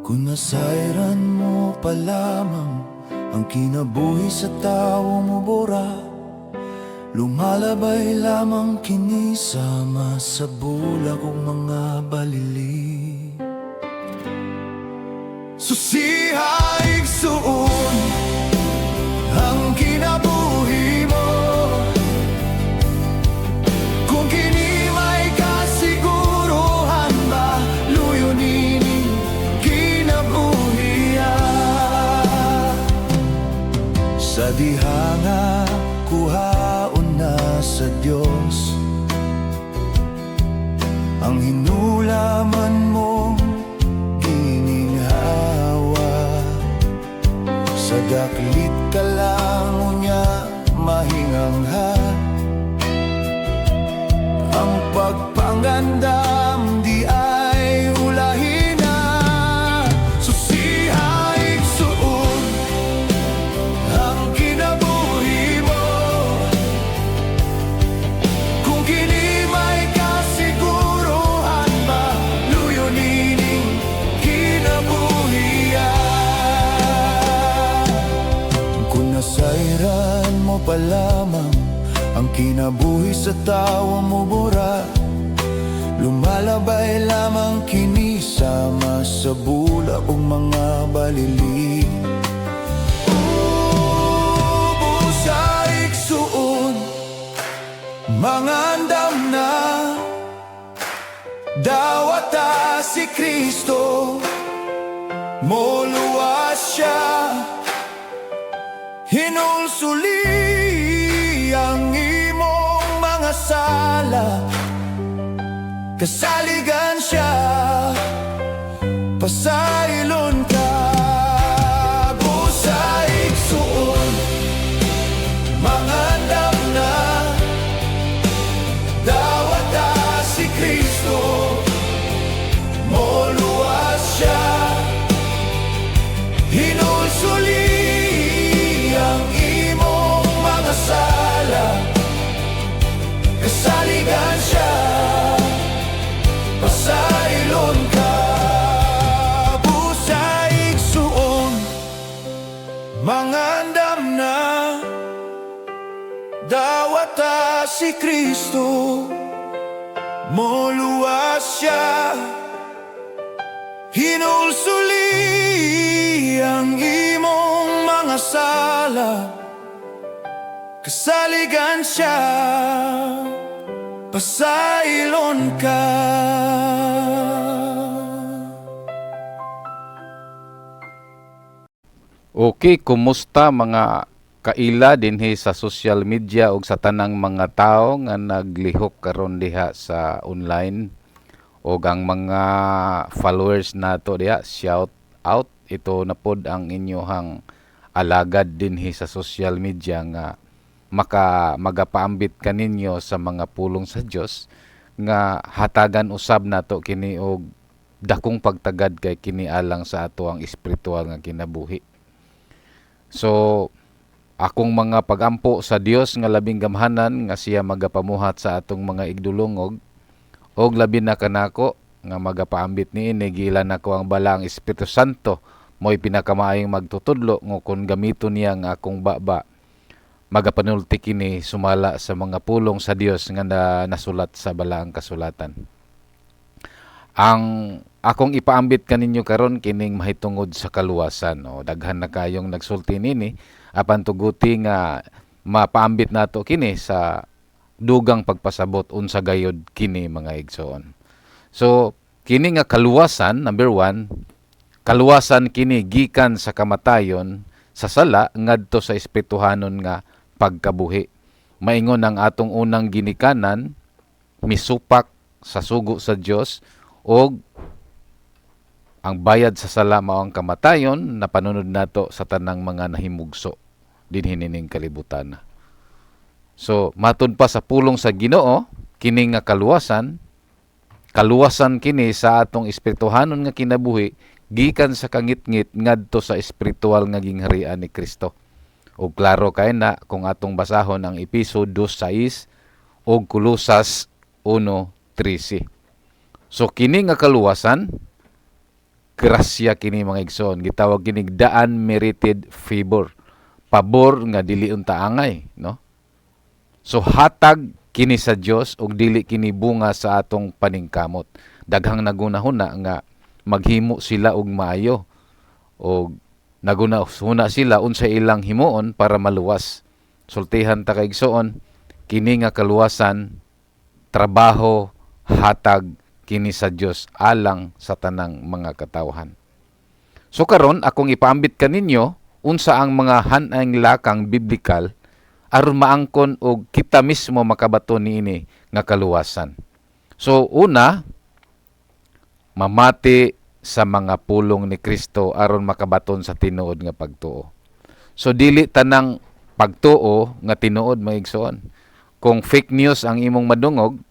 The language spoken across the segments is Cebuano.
Kung nasayran mo pa lamang ang kinabuhi sa tao mo bora, lumalabay lamang kini sama sa bulak ug mga balili. Susiha, igsuon, ang kinabuhi mo. Kung kini may kasiguruhan ba, luyo nining kinabuhi. Sa diha nga kuhaon na sa Dios ang hinulaman mong gininhawa, sa daklit ka lang unya mahingangha. Ang pagpangandam di ay ulahin na. Susiha, igsuon, ang kinabuhi mo. Kung kini may kasiguruhan ba, luyo nining kinabuhi. Kung nasayran mo pa lamang ang kinabuhi sa tao mo bora, lumalabay lamang kini sama sa bulak ug mga balili. Busa, igsuon, mangandam na. Dawata si Kristo, moluwas siya. Hinulsuli ang imong mga sala. Kasaligan siya, pasaylon ka. Busa, igsuon, mangandam na. Dawata si Kristo, moluwas siya. Hinulsuli ang imong mga sala. Kasaligan siya, pasaylon ka. Busa, igsuon, mangandam na. Dawata si Kristo, moluwas siya. Hinulsuli ang imong mga sala. Kasaligan siya, pasaylon ka. Okay, kumusta mga kaila dinhi sa social media ug sa tanang mga tao nga naglihok karon diha sa online ug ang mga followers nato diha, shout out. Ito na pod ang inyohang alagad dinhi sa social media nga maka magapaambit kaninyo sa mga pulong sa Dios nga hatagan usab nato kini og dakong pagtagad kay kini alang sa ato ang espiritual nga kinabuhi. So akong mga pagampo sa Dios nga labing gamhanan nga siya magapamuhat sa atong mga igdulongog og labi na kanako nga magapaambit niini, giila nako ang balaang Espiritu Santo mo'y pinakamaayong magtutudlo nga kon gamiton niya ang akong baba, magapanulti kini sumala sa mga pulong sa Dios nga nasulat sa balaang kasulatan. Ang akong ipaambit kaninyo karon kining mahitungod sa kaluwasan. O daghan na kayong nagsulti nini, apan tuguti nga mapaambit nato kini sa dugang pagpasabot unsa gayod kini, mga igsoon. So kini nga kaluwasan, number 1, kaluwasan kini gikan sa kamatayon sa sala ngadto sa espirituhanon nga pagkabuhi. Maingon ang atong unang ginikanan misupak sa sugo sa Dios og ang bayad sa sala mao ang kamatayon na panunod nato sa tanang mga nahimugso dinhi nining kalibutan. So matud pa sa pulong sa Ginoo, kini nga kaluwasan, kaluwasan kini sa atong espirituhanon nga kinabuhi gikan sa kangitngit ngadto sa espiritual nga gingharian ni Kristo. Ug klaro kay na kung atong basahon ang Epeso 2:6 ug Kolosas 1:13. So kini nga kaluwasan Grasya kini, mga igsoon, gitawag kinig the unmerited favor. Pabor nga dili unta angay, no? So hatag kini sa Dios ug dili kini bunga sa atong paningkamot. Daghang nagunahuna nga maghimo sila og maayo og nagunahuna sila unsa ilang himuon para maluwas. Sultihan ta ka, igsoon, kini nga kaluwasan trabaho, hatag kini sa Dios alang sa tanang mga katawhan. So karon akong ipaambit kaninyo unsa ang mga han-ay lakang biblikal aron maangkon og kita mismo makabaton niini nga kaluwasan. So una, mamati sa mga pulong ni Kristo aron makabaton sa tinuod nga pagtuo. So dili tanang pagtuo nga tinuod, mga igsoon. Kung fake news ang imong madungog,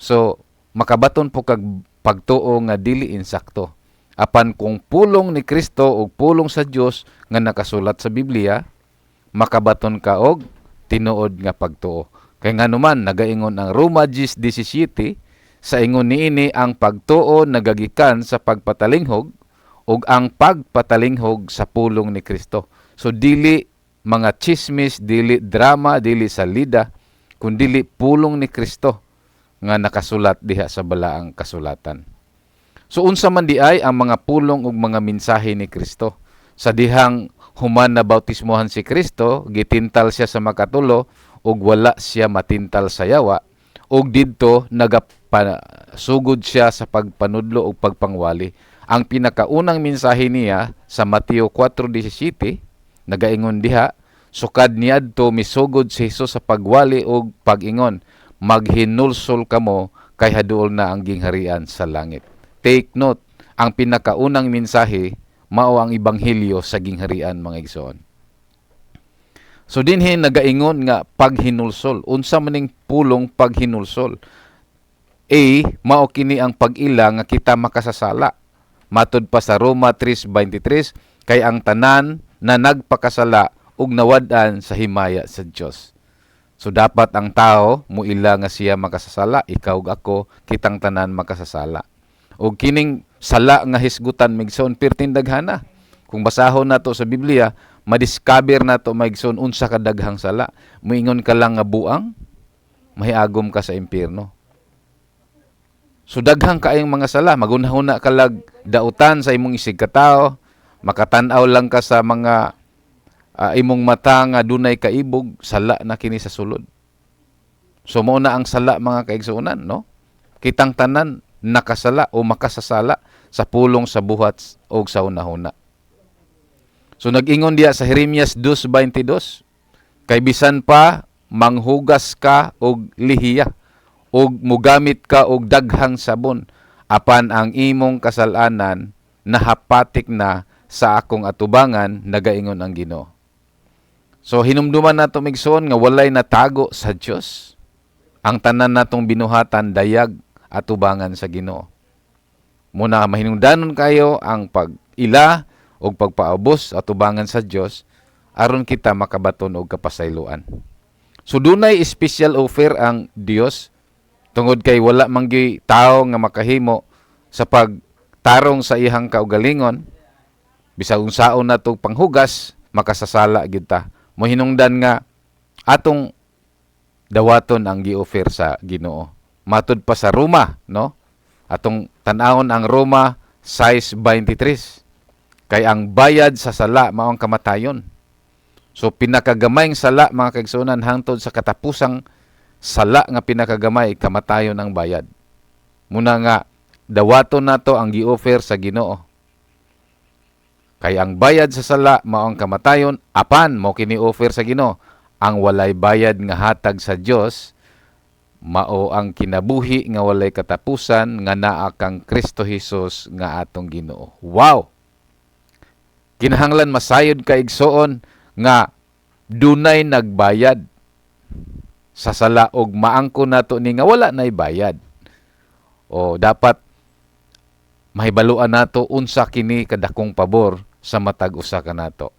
so makabaton po kag pagtuo nga dili insakto. Apan kung pulong ni Kristo ug pulong sa Dios nga nakasulat sa Biblia, makabaton ka og tinuod nga pagtuo. Kay nganuman nagaingon ang Roma 10:17, sa ingon niini ang pagtuo nagagikan sa pagpatalinghog ug ang pagpatalinghog sa pulong ni Kristo. So dili mga chismis, dili drama, dili salida, kundili pulong ni Kristo nga nakasulat diha sa balaang kasulatan. So unsa man di ay ang mga pulong ug mga mensahe ni Kristo? Sa dihang human na bautismohan si Kristo, gitintal siya sa makatulo ug wala siya matintal sa yawa, ug didto nagapasugod siya sa pagpanudlo ug pagpangwali. Ang pinakaunang mensahe niya sa Mateo 4:17, nagaingon diha, "Sukad niadto misugod si Jesus sa pagwali ug pag-ingon, 'Maghinulsol kamo kay haduol na ang gingharian sa langit.'" Take note, ang pinakaunang mensahe mao ang ebanghelyo sa gingharian, mga igsoon. So dinhi nagaingon nga paghinulsol. Unsa maning pulong paghinulsol? A, mao kini ang pag-ila nga kita makasasala. Matud pa sa Roma 3:23, kay ang tanan na nagpakasala ug nawad-an sa himaya sa Dios. So dapat ang tao muila nga siya makasasala, ikaw ug ako, kitang tanan makasasala. Ug kining sala nga hisgutan, migsoon, perting daghana. Kung basahon nato sa Biblia, madiscover nato, maigsoon, unsa ka daghang sala. Muingon ka lang nga buang, mahiagom ka sa impierno. So daghang kaayong mga sala, magunahuna ka lag dautan sa imong isig katao, makatan-aw lang ka sa mga imong mata nga dunay kaibog, sala na kini sa sulod. So mao na ang sala, mga kaigsuonan, no? Kitang tanan nakasala o makasasala sa pulong, sa buhat o sa hunahuna. So nag-ingon diya sa Jeremias 2:22, kay bisan pa manghugas ka og lihiya og mugamit ka og daghang sabon, apan ang imong kasalanan nahapatik na sa akong atubangan, nagaingon ang Ginoo. So hinumduman nato, migsoon, nga walay natago sa Dios. Ang tanan natong binuhatan dayag atubangan sa Ginoo. Muna mahinungdanon kayo ang pag-ila ug pagpaubos atubangan sa Dios aron kita makabaton og kapasayloan. So dunay special offer ang Dios tungod kay wala man gyuy tawo nga makahimo sa pagtarong sa iyang kaugalingon. Bisag unsaon nato panghugas, makasasala gyud ta. Mohinungdan nga atong dawaton ang gi-offer sa Ginoo. Matud pa sa Roma, no? Atong tan-awon ang Roma 6:23, kay ang bayad sa sala mao ang kamatayon. So pinakagamayng sala, mga kaigsuonan, hangtod sa katapusang sala nga pinakagamay, kamatayon ang bayad. Muna nga dawaton nato ang gi-offer sa Ginoo. Kay ang bayad sa sala mao ang kamatayon, apan mao kini offer sa Ginoo. Ang walay bayad nga hatag sa Dios mao ang kinabuhi nga walay katapusan nga naa kang Kristo Jesus nga atong Ginoo. Wow! Kinahanglan masayod ka, igsoon, nga dunay nagbayad sa sala og maangko nato ni nga wala nay bayad. O dapat mahibaluan nato unsa kini kadakong pabor sa matag usa kanato.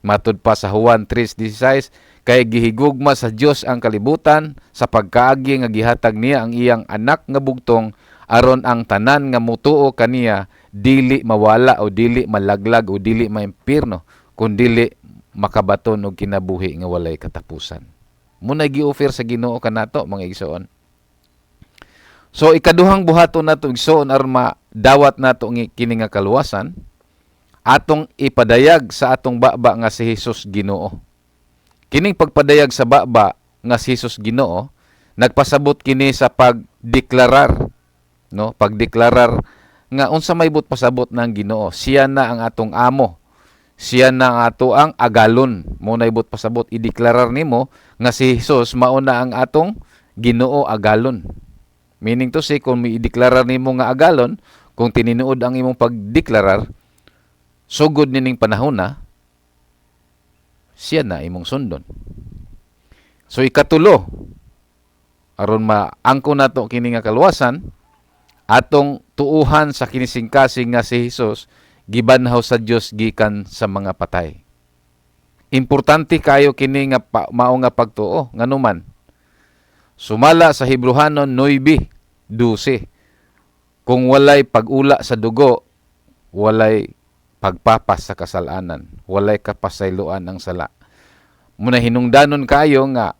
Matud pa sa Juan 3:16, kay gihigugma sa Dios ang kalibutan sa pagkaagi nga gihatag niya ang iyang anak nga bugtong aron ang tanan nga mutuo kaniya Dili mawala o dili malaglag o dili maimpirno, kun dili makabaton og kinabuhi nga walay katapusan. Muna gi-offer sa Ginoo kanato, mga igsoon. So ikaduhang buhaton nato, igsoon, aron madawat nato kini nga kaluwasan, atong ipadayag sa atong baba nga si Jesus Ginoo. Kining pagpadayag sa baba nga si Jesus Ginoo, nagpasabot kini sa pagdeklarar, no? Pagdeklarar nga unsa may but pasabot ng Ginoo, siya na ang atong amo. Siya na ang ato ang agalon. Mo na ibot pasabot ideklarar nimo nga si Jesus mao na ang atong Ginoo, agalon. Meaning to say, kung miideklarar nimo nga agalon, kung tininuod ang imong pagdeklarar, sugod nining panahon na, siya na imong sundon. So ikatulo, aron maangko nato kini nga kaluwasan, atong tuuhan sa kinisingkasing nga si Jesus gibanhaw sa Dios gikan sa mga patay. Importante kayo kini nga mao nga pagtuo, nganuman sumala sa Hebrehanon 9:12, kung walay pag-ula sa dugo, walay pagpapas sa kasalanan, walay kapasayloan ang sala. Muna hinungdanon kayo nga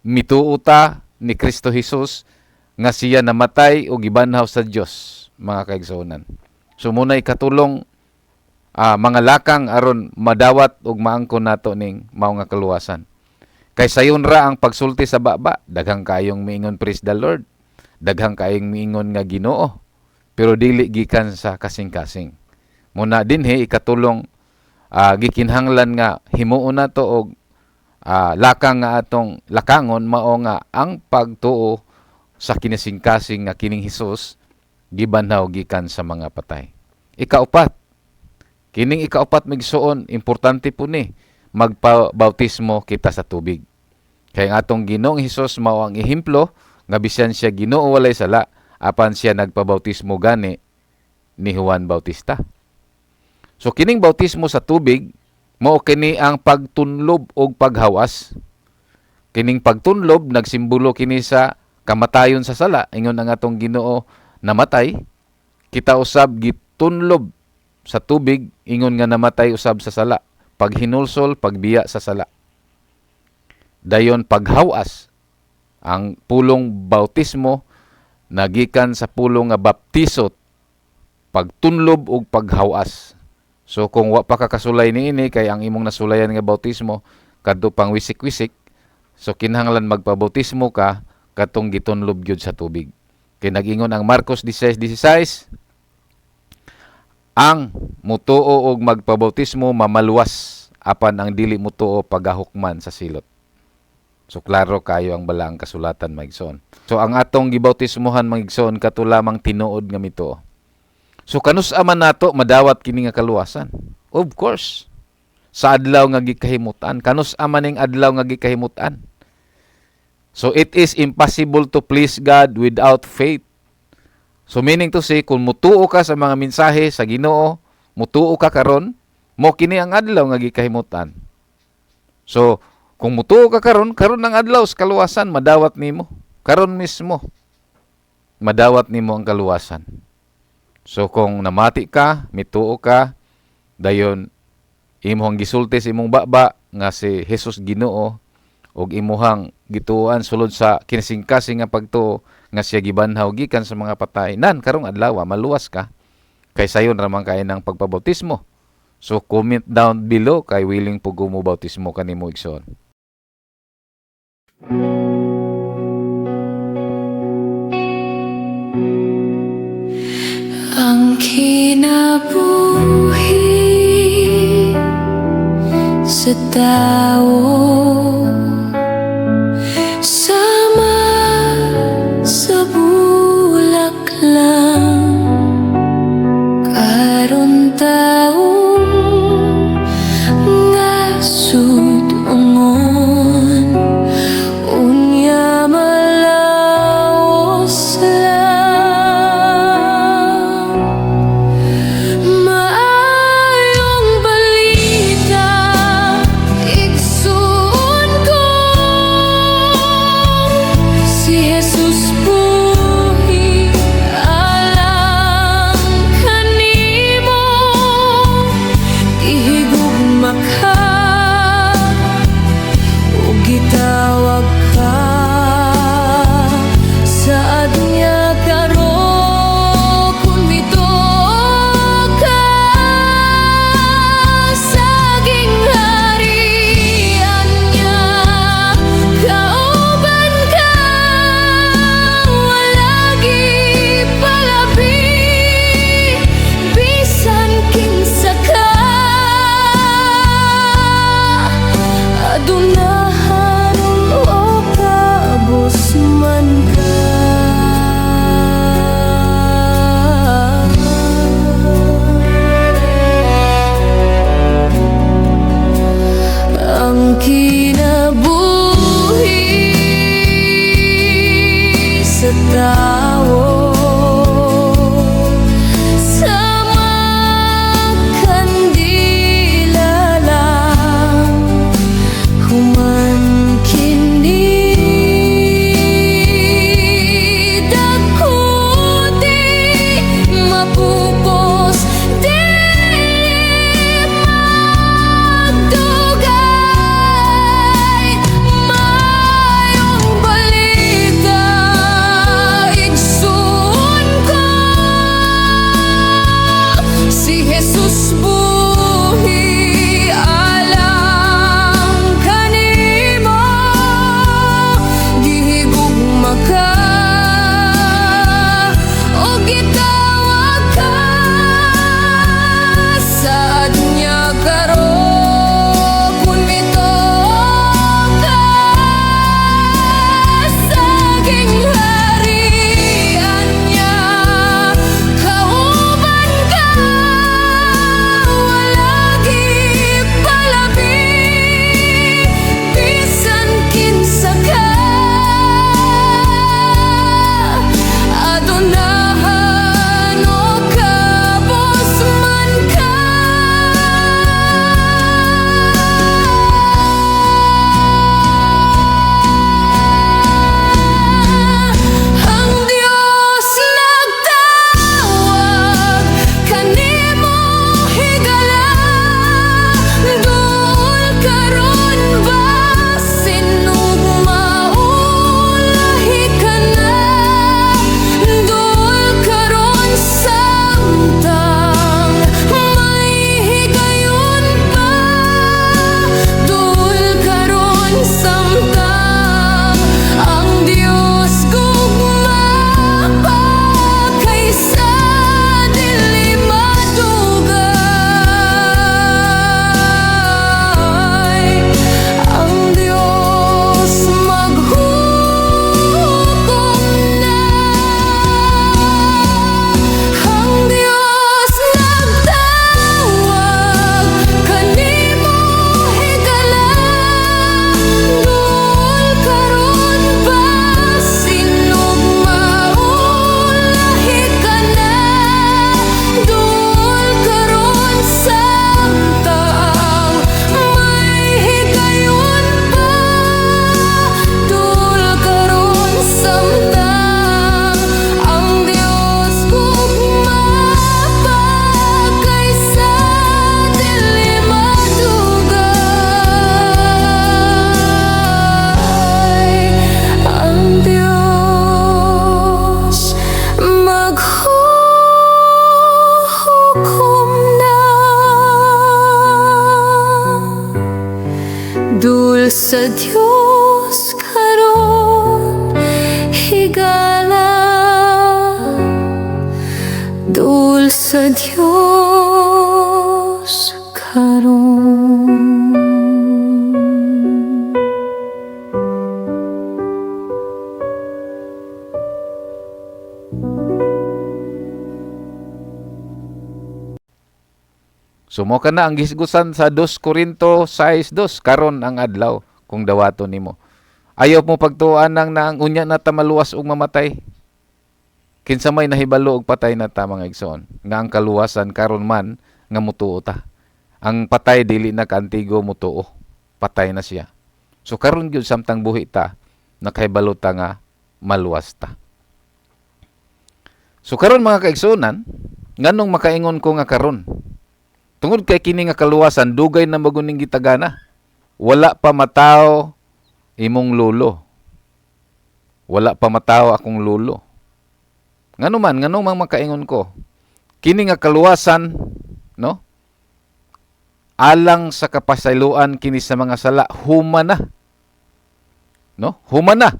mituo ta ni Kristo Jesus nga siya namatay o gibanhaw sa Dios, mga kaigsuonan. So muna ikatulong mga lakang aron madawat ug maangkon nato ning mao nga kaluwasan. Kay sayon ra ang pagsulti sa baba, daghang kayong miingon "Praise the Lord", daghang kayong miingon nga "Ginoo", pero dili gikan sa kasing-kasing. Muna dinhi ikatulong gikinhanglan nga himuon nato og lakang nga atong lakangon mao nga ang pagtuo sa kinasingkasing nga kining Hesus gibanhaw gikan sa mga patay. Ikaupat, kining ikaupat, migsuon, importante po ni magpabautismo kita sa tubig. Kay ang atong Ginoong Hesus mao ang ehemplo nga bisan siya Ginoo walay sala, apan siya nagpabautismo gani ni Juan Bautista. So kining bautismo sa tubig mao kini ang pagtunlob og paghawas. Kining pagtunlob nagsimbolo kini sa kamatayon sa sala. Ingon ang atong Ginoo namatay, kita usab gitunlob sa tubig ingon nga namatay usab sa sala. Paghinulsol, pagbiya sa sala. Dayon paghawas. Ang pulong bautismo nagikan sa pulong nga baptiso, pagtunlob ug paghawas. So kung wa pa ka kasulay niini, kay ang imong nasulayan nga bautismo kadto pang wisik-wisik, so kinahanglan magpabautismo ka katong gitunlob gyud sa tubig. Kay nag-ingon ang Marcos 16:16, ang mutuo og magpabautismo mamaluwas, apan ang dili mutuo pagahukman sa silot. So klaro kayo ang balaang kasulatan, mga igsoon. So ang atong gibautismohan, mga igsoon, kato lamang tinuod nga mituo. So kanus-a man nato madawat kini nga kaluwasan? Of course, sa adlaw nga gikahimutan. Kanus-a man ning adlaw nga gikahimutan? So it is impossible to please God without faith. So meaning to say, kung mutuo ka sa mga mensahe sa Ginoo, mutuo ka karon, mo kini ang adlaw nga gikahimutan. So kung mutuo ka karon, karon ang adlaw sa kaluwasan madawat nimo. Karon mismo madawat nimo ang kaluwasan. So kung namati ka, mituo ka, dayon imong gisulti sa imong baba nga si Jesus Ginoo ug imuhang gituoan sulod sa kinasingkasing nga pagtuo nga siya gibanhaw gikan sa mga patay, nan karong adlaw maluwas ka. Kay sayon ra man kay ng pagpabautismo. So comment down below kay willing po mo bautismo kanimo, igsoon. Ang kinabuhi sa tao sama sa bulak lang, karon taong nga sud-ongon, unya malaos lang. Maayong balita, igsuon ko, si Jesus buhi alang kanimo. Jesus buhi alang kanimo, gihigugma ka ug gitawag ka. Saad niya karon kung mituo ka sa gingharian niya, kauban ka, wala gipalabi bisan kinsa ka. Adunahan o kabos man ka. Ang Diyos nagtawag kanimo, higala. Duol karon, basin ug maulahi ka na. Duol karon samtang may higayon pa. Duol karon samtang ang Diyos gugma pa, kaysa dili madugay ang Diyos maghukom na. Ang Diyos nagtawag kanimo, higala. Duol karon, basin ug maulahi ka na. Duol karon samtang may higayon pa. Duol karon samtang ang Diyos gugma pa, kaysa dili madugay ang Diyos maghuhukom na. Duol sa Diyos karon, higala. Duol sa Diyos karon. So mao kana ang gisgutan sa 2 Korinto 6:2, karon ang adlaw kung dawaton nimo. Ayaw mo pagtuan nang naang unya na ta maluwas og mamatay. Kinsa may nahibalo og patay na ta, mga igsoon, nga ang kaluwasan karon man nga mutuo ta. Ang patay dili na kaantigo mutuo. Patay na siya. So karon gyud samtang buhi ta, nakahibalo ta nga maluwas ta. So karon, mga kaigsuonan, nganong makaingon ko nga karon? Tungod kay kini nga kaluwasan dugay na maguning gitagana. Wala pa matawo imong lolo. Wala pa matawo akong lolo. Ngano man, nganong mang makaingon ko? Kini nga kaluwasan, no? Alang sa kapasayloan kini sa mga sala, human na. No? Human na.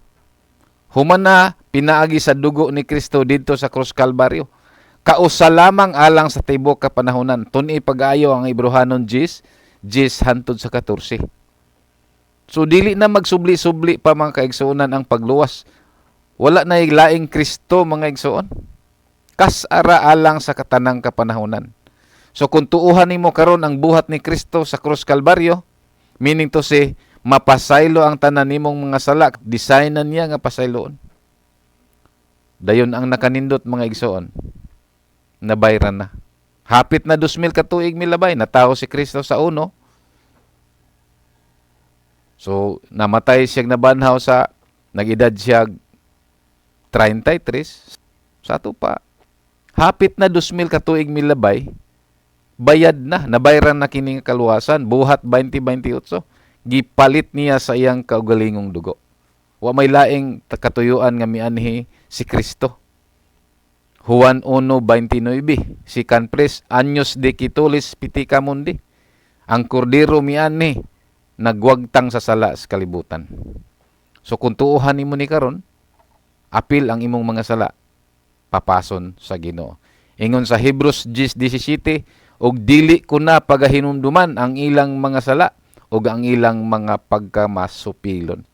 Human na pinaagi sa dugo ni Kristo didto sa krus Kalbaryo. Kausa lamang alang sa tibuok kapanahonan. Tun-i pag-ayo ang Ebrohanon 10, 10 hantod sa 14. So dili na magsubli-subli pa, mga kaigsuonan, ang pagluwas. Wala na laing Kristo, mga igsuon. Kas-ara alang sa katanang kapanahonan. So kung tuuhan nimo karon ang buhat ni Kristo sa krus Kalbaryo, meaning to say, mapasaylo ang tanan nimong mga sala, design na niya nga pasayloon. Dayon ang nakanindot, mga igsoon, nabayran na. Hapit na 2,000 ka tuig milabay, natawo si Kristo sa uno. So, namatay siya, nabanhaw sa nag-edad siya 33 sa ato pa. Hapit na 2,000 ka tuig milabay, bayad na, nabayran na kini nga kaluwasan, buhat 20:28. Gipalit niya sa iyang kaugalingong dugo. Wa may laing katuyuan nga mianhi si Kristo. Juan 1:29, si Canpres Agnus Dei qui tollis pecca mundi. Ang kordero miani nagwagtang sa sala sa kalibutan. So kung tuohan nimo ni karon, apil ang imong mga sala, papason sa Ginoo. Ingon sa Hebrews 10:17, "Og dili ko na pagahinumduman ang ilang mga sala ug ang ilang mga pagkamasupilon."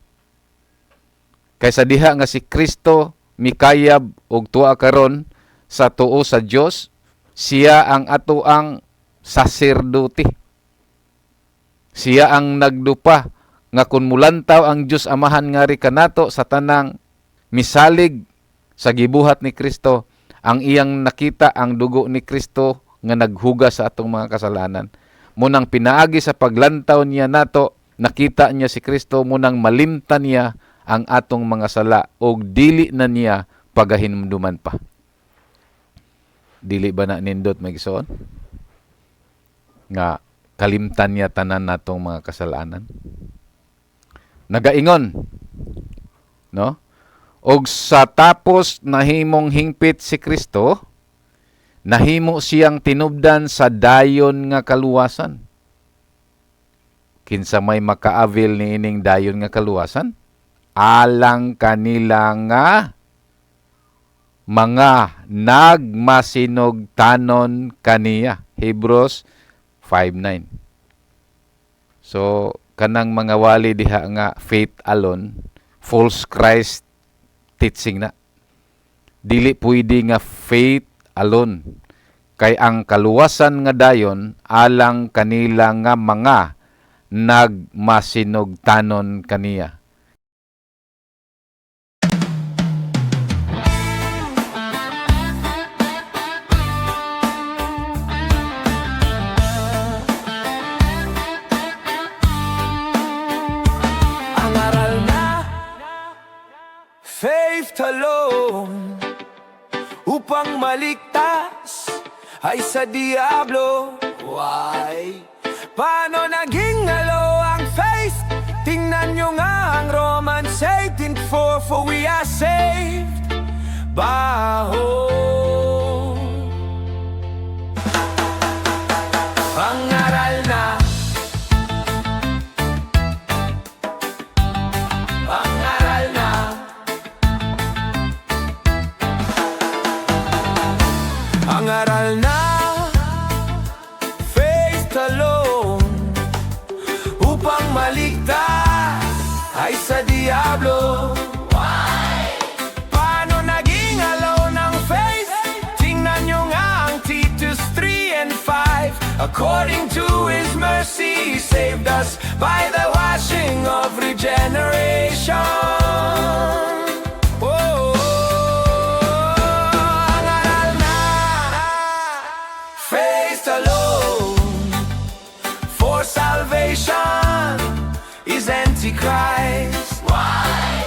Kaysa diha nga si Kristo mikayab og tuwa karon sa tuo sa Dios, siya ang ato ang saserdote. Siya ang nagdupa nga kung mulantaw ang Dios Amahan ngari kanato sa tanang misalig sa gibuhat ni Kristo, ang iyang nakita ang dugo ni Kristo nga naghugas sa atong mga kasalanan. Munang pinaagi sa paglantaw niya nato, nakita niya si Kristo, munang malimtan niya ang atong mga sala og dili na niya pagahinumduman pa. Dili ba na nindot, mga igsoon? Nga kalimtan niya tanan natong mga kasalanan. Nagaingon, no? Og sa tapos nahimong hingpit si Kristo, nahimo siyang tinubdan sa dayon nga kaluwasan. Kinsa may makaavil niining dayon nga kaluwasan? Alang kanila nga mga nagmasinugtanon kaniya. Hebrews 5:9. So kanang mga wali diha nga faith alone, false Christ teaching na. Dili pwede nga faith alone. Kay ang kaluwasan nga dayon alang kanila nga mga nagmasinugtanon kaniya. Ang aral na faith alone upang maligtas ay sa diablo. Why? Paano naging alone ang faith? Tingnan nyo nga ang Romans 18:4. For we are saved by hope. Ang aral na, ang aral na, ang aral na faith alone upang maligtas ay sa diablo. Paano naging alone ang faith? Tingnan nyo nga ang Titus 3:5. According to His mercy, He saved us by the washing of regeneration. Oh, ang aral na faith alone for salvation is Antichrist. Why?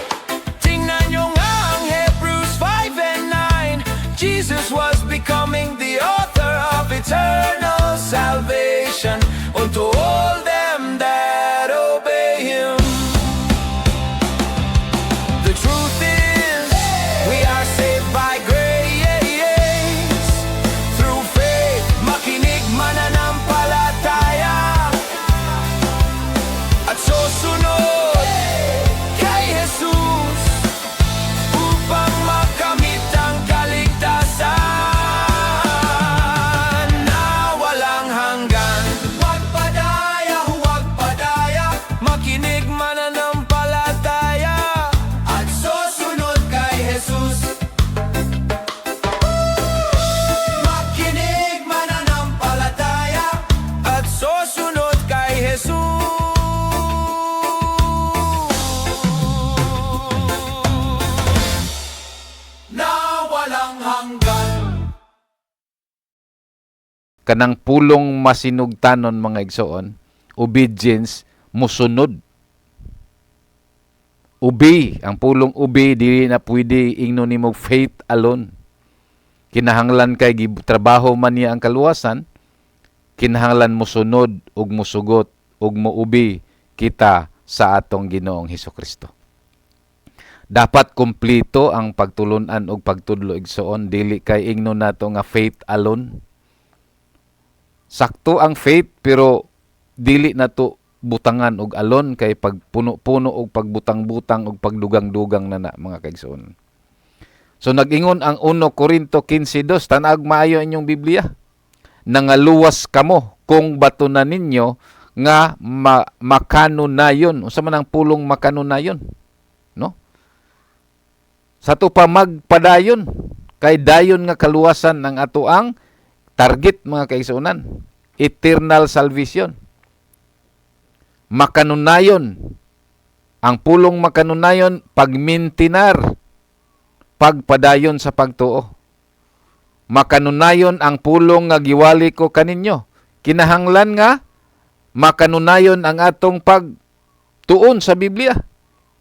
Tingnan nyo nga ang Hebrews 5:9. Jesus was becoming the author of eternal salvation unto all them that obey Him. The truth is, we are saved by grace through faith. Makinig, mananampalataya at susunod kay Jesus upang makamit ang kaligtasan na walang hanggan. Huwag padaya, huwag padaya, makinig, mananampalataya at susunod kay Jesus. Makinig, mananampalataya at susunod kay Jesus na walang hanggan. Kanang pulong masinugtanon, mga igsoon, obedience, musunod. Obey, ang pulong obey dili na pwede ingnon nimo faith alone. Kinahanglan kay trabaho man niya ang kaluwasan, kinahanglan musunod ug musugot ug muobey kita sa atong Ginoong Hesukristo. Dapat kumpleto ang pagtulunan og pagtudlo, igsoon, dili kay ingnon nato nga faith alone. Sakto ang faith, pero dili nato butangan og alone kay pagpuno-puno og pagbutang-butang og pagdugang-dugang na na, mga kaigsoon. So nag-ingon ang 1 Korinto 15:2, tan-ag maayo inyong Biblia. Nangaluwas kamo kung batunan ninyo nga makanunayon. Unsa man ang pulong makanunayon? No? Sa ato pa magpadayon kay dayon nga kaluwasan ang ato ang target, mga kaigsuonan. Eternal salvation. Makanunayon. Ang pulong makanunayon, pagmintinar, pagpadayon sa pagtuo. Makanunayon ang pulong nga giwali ko kaninyo. Kinahanglan nga makanunayon ang atong pagtuon sa Biblia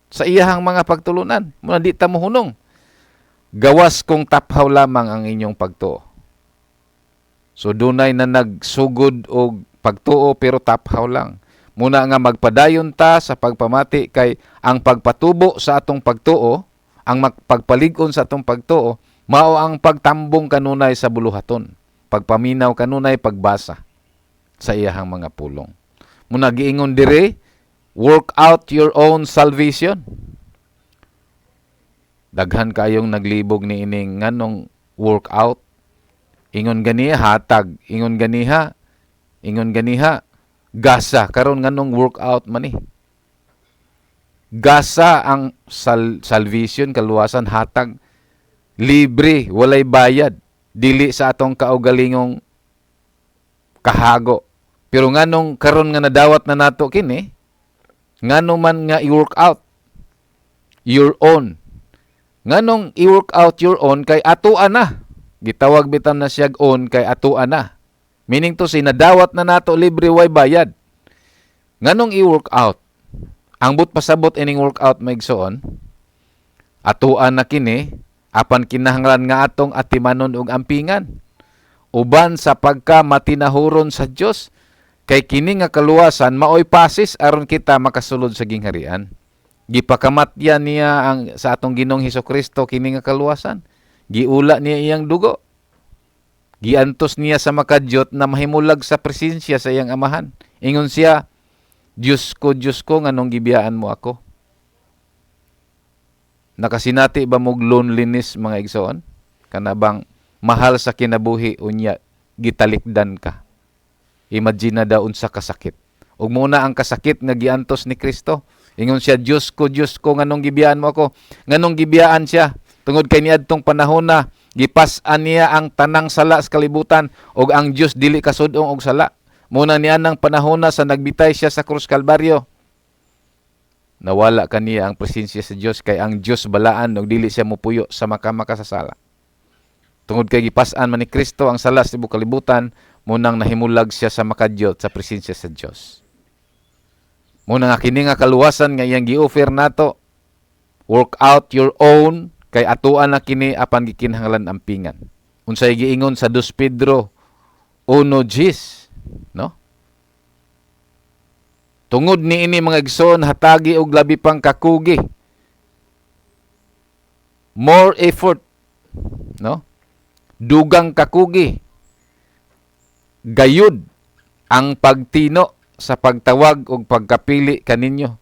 sa iyahang mga pagtulunan. Muna di ta mohunong. Gawas kung taphaw lamang ang inyong pagtuo. So dunay na nagsugod og pagtuo pero taphaw lang. Muna nga magpadayon ta sa pagpamati kay ang pagpatubo sa atong pagtuo, ang pagpalig-on sa atong pagtuo, mao ang pagtambong kanunay sa buluhaton. Pagpaminaw kanunay, pagbasa sa iyahang mga pulong. Muna giingon dire, work out your own salvation. Daghan kayong naglibog ni ining nganong work out. Ingon ganiha hatag, ingon ganiha gasa. Karon nganong work out man ni? Gasa ang salvation, kaluwasan, hatag, libre, walay bayad, dili sa atong kaugalingong kahago. Pero nganong karon nga nadawat na nato kini, ngano man nga i-work out your own? Nganong i-work out your own? Kay atoa na. Gitawag bitan na siyag own kay atoa na. Meaning to say, nadawat na nato libre, way bayad. Nganong i-work out? Ang but pasabot ining work out, maigsoon, atoa na kini apan kinahanglan nga atong atimanon og ampingan uban sa pagka matinahuron sa Dios kay kini nga kaluwasan maoy pasis aron kita makasulod sa gingharian. Gipakamatyan niya ang sa atong Ginoong Hesukristo kini nga kaluwasan. Giula niya iyang dugo. Giantos niya sa makadyot na mahimulag sa presensya sa iyang amahan. Ingon siya, "Diyos ko, Diyos ko, nganong gibiyaan mo ako?" Nakasinati ba mog loneliness, mga igsoon? Kana bang mahal sa kinabuhi unya gitalikdan ka? Imagine na daw unsa kasakit. Ug muna ang kasakit nga giantos ni Kristo. Ingon siya, "Diyos ko, Diyos ko, nganong gibiyaan mo ako?" Nganong gibiyaan siya? Tungod kay niadtong panahon na gipas-an niya ang tanang sala sa kalibutan ug ang Dios dili kasud-ong og sala. Muna niya nang panahon na sa nagbitay siya sa krus Kalbaryo. Nawala kaniya ang presensya sa Dios kay ang Dios balaan ug dili siya mupuyo sa makamakasasala. Tungod kay gipas-an man ni Kristo ang sala sa tibuok kalibutan, munang nahimulag siya sa makadyot sa presensya sa Dios. Muna nga kini nga kaluwasan nga iyang gi-offer nato, work out your own kay atuan na kini apan gikinahanglan ampingan. Unsay giingon sa 2 Pedro 1:10, no? Tungod niini, mga igsoon, hatagi og labi pang kakugi. More effort, no? Dugang kakugi. Gayud ang pagtino sa pagtawag og pagkapili kaninyo.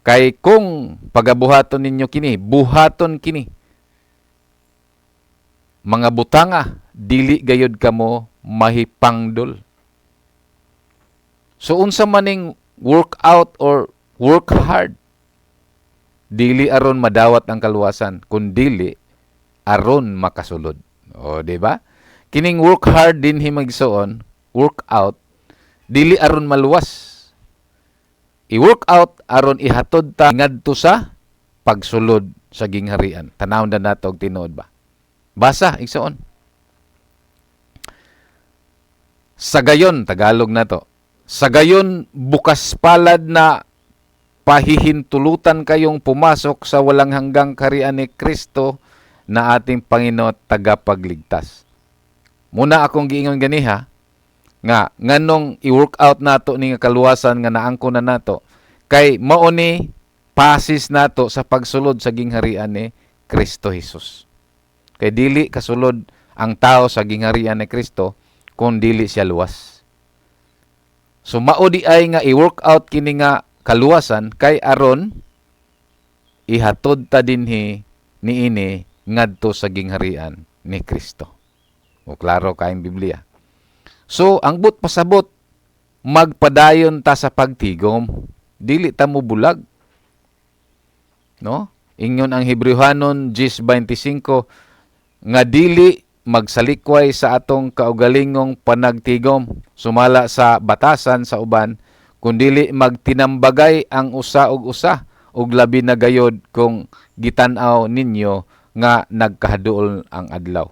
Kay kung pagabuhaton ninyo kini, buhaton kini. Mga butanga, dili gayud kamo mahipangdol. So unsa maning work out or work hard? Dili aron madawat ang kaluwasan, kundili aron makasulod. O, di ba? Kining work hard din, himagsoon, work out dili aron maluwas. I-work out aron ihatod ta ngadto sa pagsulod sa gingharian. Tanawon na nato og tinuod ba? Basa, igsoon. Sa gayon, Tagalog na to. Sa gayon, bukas palad na pahihintulutan kayong pumasok sa walang hanggang kaharian ni Kristo na ating Panginoon at tagapagligtas. Muna akong giingon ganiha, nga nganong i-work out nato ni nga kaluwasan nga naangko na nato kay mao ni Pasis nato sa pagsulod sa gingharian ni Kristo Jesus. Kay dili kasulod ang tao sa gingharian ni Kristo kung dili siya luwas. So mao di ay nga i-work out kini nga kaluwasan kay aron ihatod ta dinhi niini ngadto sa gingharian ni Kristo. O klaro kaayong Biblia. So ang buot pasabot, magpadayon ta sa pagtigom, dili ta mo bulag. No? Ingon ang Hebreohanon 10:25 nga dili magsalikway sa atong kaugalingong panagtigom sumala sa batasan sa uban, kundili magtinambagay ang usa og usa, ug labi na gayod kung gitan-aw ninyo nga nagkahaduol ang adlaw.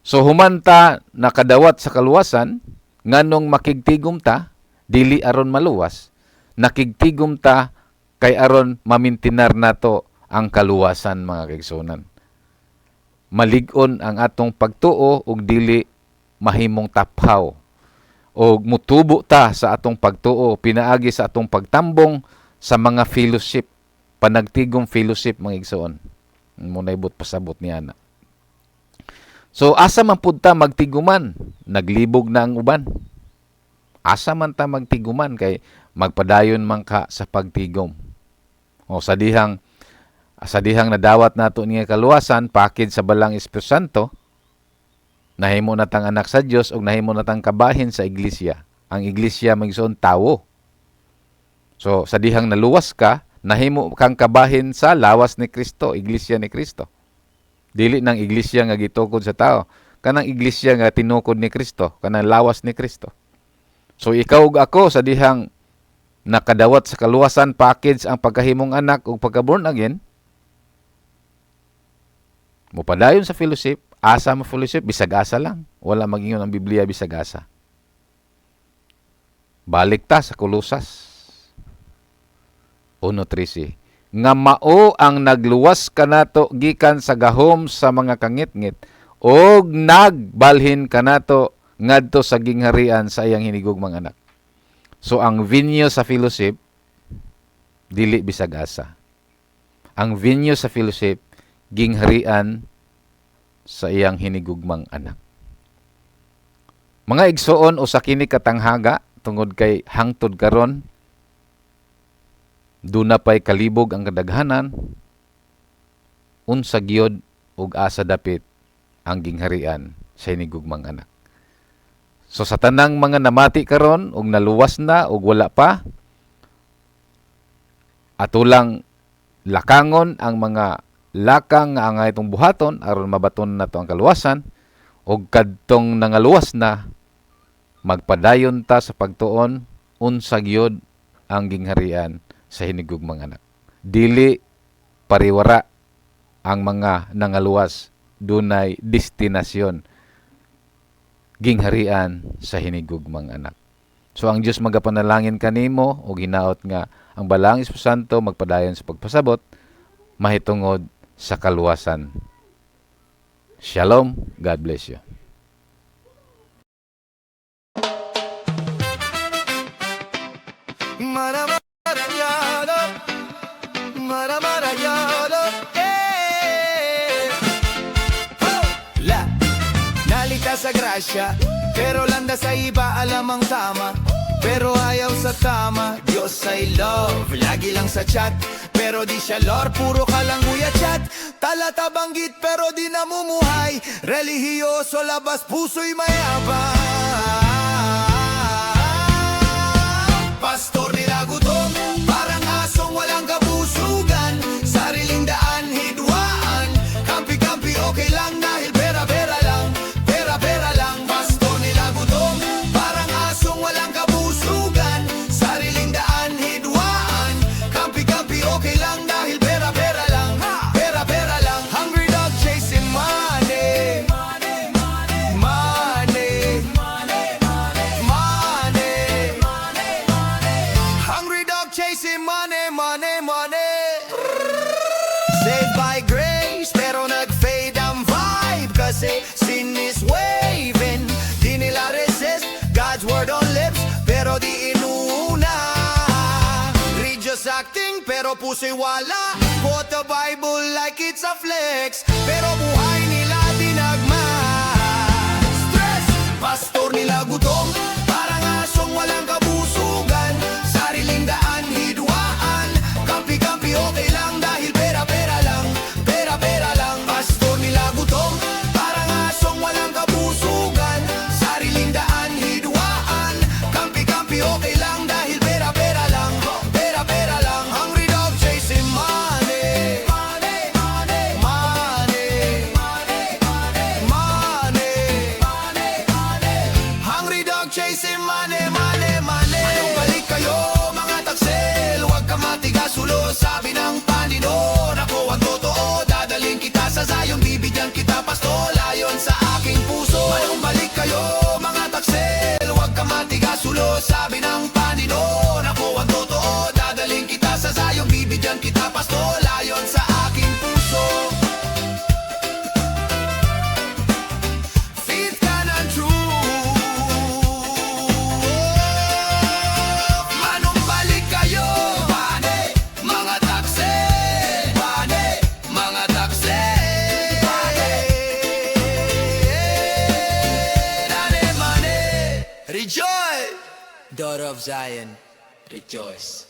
So humanta nakadawat sa kaluwasan, nganong makigtigom ta? Dili aron maluwas, nakigtigom ta kay aron mamintinar nato ang kaluwasan, mga kaigsuonan. Malig-on ang atong pagtuo ug dili mahimong taphaw. Og mutubo ta sa atong pagtuo pinaagi sa atong pagtambong sa mga fellowship, panagtigom fellowship, mga igsoon. Mao nay buot pasabot niya na. So asa man pud ta magtiguman? Naglibog na ang uban. Asa man ta magtiguman kay magpadayon man ka sa pagtigom? O sa dihang nadawat nato niya kaluwasan pakid sa Balang Espiritu Santo, nahimo na tang anak sa Dios ug nahimo na tang kabahin sa iglesia. Ang iglesia, mga igsoon, tawo. So sa dihang naluwas ka, nahimo kang kabahin sa lawas ni Kristo, iglesia ni Kristo. Dili nang iglesia nga gitukod sa tao, kanang iglesia nga tinukod ni Kristo, kanang lawas ni Kristo. So ikaw ug ako, sa dihang nakadawat sa kaluwasan package ang pagkahimong anak ug pagka born again, mopadayon sa fellowship. Asa mo fellowship? Bisag asa lang. Wala magingon ang Biblia bisag asa. Balik ta sa Kolosas 1:13 nga mao ang nagluwas kanato gikan sa gahom sa mga kangitngit ug nagbalhin kanato ngadto sa gingharian sa iyang hinigugmang anak. So ang venue sa fellowship dili bisag asa. Ang venue sa fellowship, gingharian sa iyang hinigugmang anak. Mga igsoon, usa kini katanghaga tungod kay hangtod karon duna pay kalibog ang kadaghanan unsa gyud ug asa dapit ang gingharian sa hinigugmang anak. So sa tanang mga namati karon ug naluwas na ug wala pa, ato lang lakangon ang mga lakang nga angay atong buhaton aron mabaton nato ang kaluwasan, ug kadtong nangaluwas na, magpadayon ta sa pagtuon unsa gyud ang gingharian sa hinigugmang anak. Dili pariwara ang mga nangaluwas, dunay destinasyon, gingharian sa hinigugmang anak. So ang Dios magapanalangin kanimo ug hinaot nga ang Balaang Espiritu Santo magpadayon sa pagpasabot mahitungod sa kaluwasan. Shalom. God bless you. Maramarayado, maramarayado, eh. La, nalita sa grasya, pero landa sa iba, alam ang tama, pero ayaw sa tama. Diyos ay love, lagi lang sa chat, pero di siya Lord, puro kalanguya chat. Talata banggit pero di namumuhay. Relihiyoso labas, puso'y mayabang. Pastor nila gutom, parang asong walang kabusugan. Sariling daan, hidwaan. Kampi-kampi okay lang dahil pera-pera lang. Pera-pera lang. Pastor nila gutom, parang asong walang kabusugan. Sariling daan, hidwaan. Kampi-kampi okay lang dahil pera-pera lang. Pera-pera lang. Hungry dog chasing money. Money. Money. Money. Hungry dog chasing money, money, money. Saved by grace, pero nag-fade ang vibe kasi sin is waving. Di nila resist, God's word on lips, pero di inuuna. Religious acting, Pero puso'y wala. Quote the Bible like it's a flex, pero buhay nila tinagma. Stress! Pastor nila gutom, parang asong walang kabusugan. Sariling daan, hidwaan. Kampi-kampi, okay lang dahil pera-pera lang. Pera-pera lang. Pastor nila gutom, parang asong walang kabusugan. Sariling daan, hidwaan. Kampi-kampi, okay lang dahil pera-pera lang. Pera-pera lang. Hungry dog chasing money. Money, money, money, money, money. Hungry dog chasing money, money, money. Manumbalik kayo, mga taksel? Huwag ka matigas ulo, sabi ng Panginoon. Ako ang totoo, dadalhin kita sa Zion. Bibigyan kita, pastol, ayon sa aking puso. Manumbalik kayo, mga taksel? Huwag ka matigas ulo, sabi ng Panginoon. Ako ang totoo, dadalhin kita sa Zion. Bibigyan kita, pastol, ayon sa aking puso. Faith ka ng truth. Manumbalik kayo, pane, mga taksel. Pane, mga taksel. Pane, nane, mane. Rejoice! Daughter of Zion, rejoice.